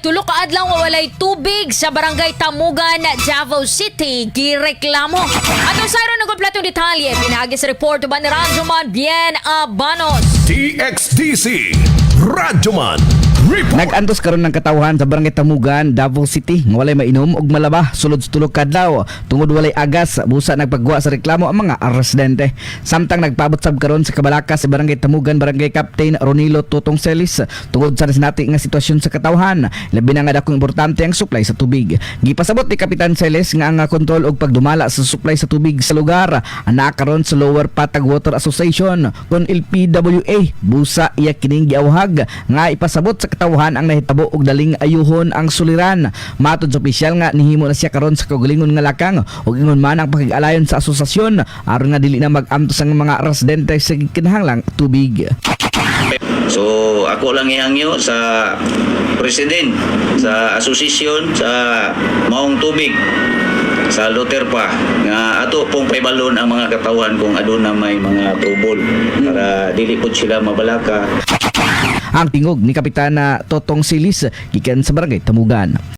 Tulo ka adlaw nga walay tubig sa Barangay Tamugan, Davao City, gireklamo. Atong sayron ng kompletong detalye pinaagi sa report uban ni Radyoman Bien Abanos. DXDC Radyoman Report. Nag-antos karon ng katawhan sa Barangay Tamugan, Davao City nga walay mainom ug malaba sulod sa 3 ka adlaw tungod walay agas. Busa nagpagwa sa reklamo ang mga residente. Samtang nagpaabot sab karon sa kabalaka sa Barangay Tamugan Barangay Captain Ronilo Tutong Celis tungod sa nasinati nga sitwasyon sa katawhan, labi na nga dakong importante ang supply sa tubig. Gipasabot ni Kapitan Celis nga ang kontrol og pagdumala sa supply sa tubig sa lugar anaa karon sa Lower Patag Water Association kon LPWA. Busa iya kining giawhag nga ipasabot sa katawhan ang nahitabo og daling ayuhon ang suliran. Matod sa opisyal nga nihimo na siya karon sa kaugalingon nga lakang ug ingon man ang pakig-alayon sa asosasyon aron nga dili na mag-amtos ang mga residente sa kinahanglang tubig. So ako lang ihangyo sa president sa asosasyon sa maong tubig sa Luterpa nga ato pong paibalon ang mga katawan kung aduna may mga trouble para dili pud sila mabalaka. Ang tingog ni Kapitana Totong Silis gikan sa Barangay Tamugan.